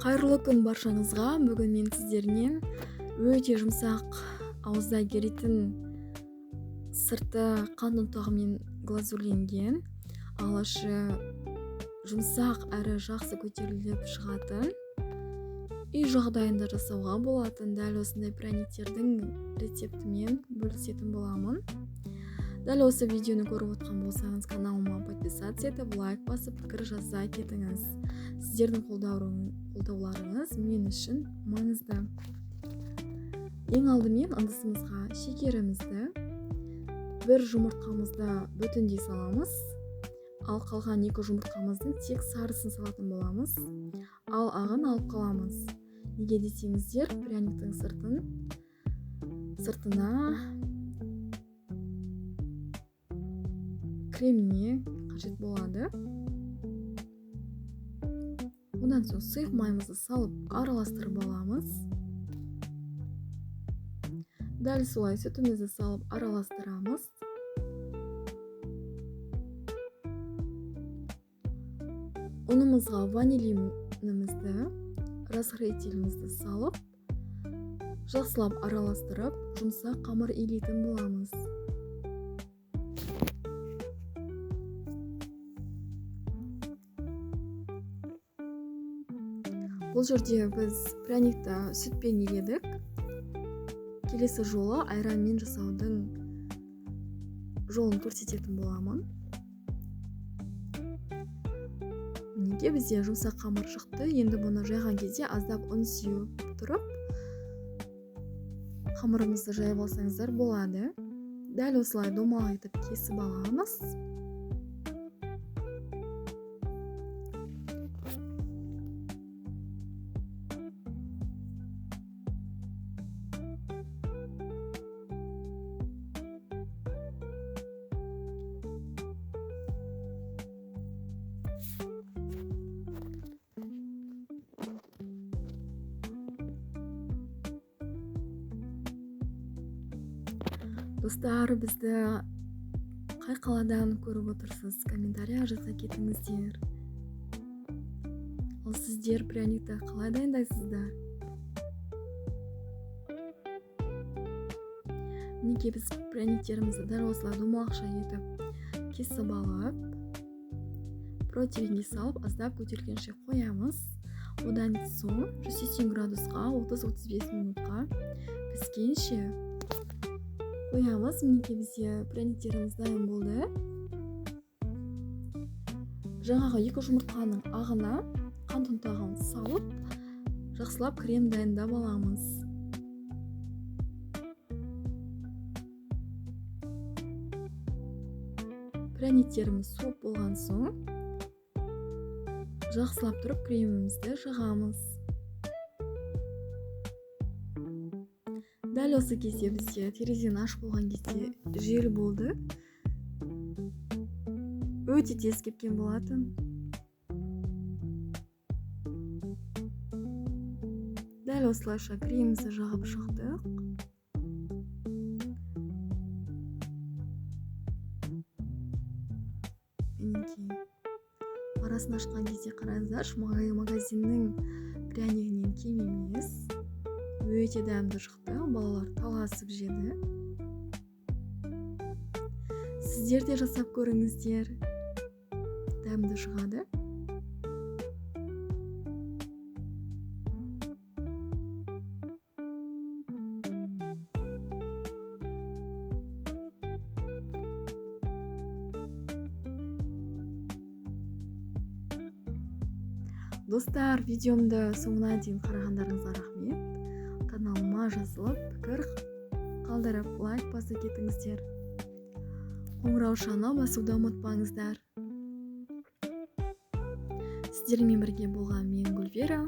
Қайырлы күн баршаңызға. Бүгін мен сіздермен өте жұмсақ, ауызда еритін, сырты қант ұнтағымен глазурленген, ал іші жұмсақ әрі жақсы көтеріліп шығатын, үй жағдайында жасауға болатын дәл осындай пряниктердің рецептімен бөлісетін боламын. Дәл осы видеоны көріп отқан болсаңыз, каналыма подписаться етіп, лайк басып, пікір жаза кетіңіз. Сіздердің қолдауларыңыз мен үшін маңызды. Ең алдымен ыдысымызға шекерімізді, бір жұмыртқамызды бүтіндей саламыз. Ал қалған екі жұмыртқамыздың тек сарысын салатын боламыз. Ал ағын алып қаламыз. Неге десеңіздер, пряниктің сыртына креміне қажет болады. Одан соң сұйық майымызды салып араластырып аламыз. Дәл солай сүтімізді салып араластырамыз. Ұнымызға ванилинімізді, разрыхлителімізді салып, жақсылап араластырып, жұмсақ қамыр илейтін боламыз. Бұл жерде біз пряникті сүтпен иледік. Келесі жолы айранмен жасаудың жолын көрсететін боламын. Мінекей бізде жұмсақ қамыр шықты. Енді бұны жайған кезде аздап ұн сеуіп тұрып, қамырымызды жайып алсаңыздар болады. Дәл осылай домалақ етіп кесіп аламыз. Достар, бізді қай қаладан көріп отырсыз? Комментария жаза кетіңіздер. Ал сіздер пряникті қалай дайындайсыздар? Мінекей біз пряниктерімізді дәл осылай домалақша етіп кесіп алып, противеньге салып, аздап көтерілгенше қоямыз. Одан соң 180 градусқа 30-35 минутқа піскенше қоямыз. Мінекей бізде пряниктеріміз дайын болды. Жаңағы екі жұмыртқаның ағына қант ұнтағын салып, жақсылап крем дайындап аламыз. Пряниктеріміз суып болған соң, жақсылап тұрып кремімізді жағамыз. Дәл осы кезде бізде терезені ашып болған кезде жел болды. Өте тез кепкен болатын. Дәл осылайша кремімізді жағып шықтық. Мінекей, арасын ашқан кезде қараңыздаршы, магазиннің прянигінен кем емес. Өте дәмді шықты, балалар таласып жеді. Сіздер де жасап көріңіздер, дәмді шығады. Достар, видеомды соңына дейін қарағандарыңызға рахмет. Каналыма жазылып, пікір қалдырып, лайк баса кетіңіздер. Қоңыраушаны басуды ұмытпаңыздар. Сіздермен бірге болған мен Гүлвира.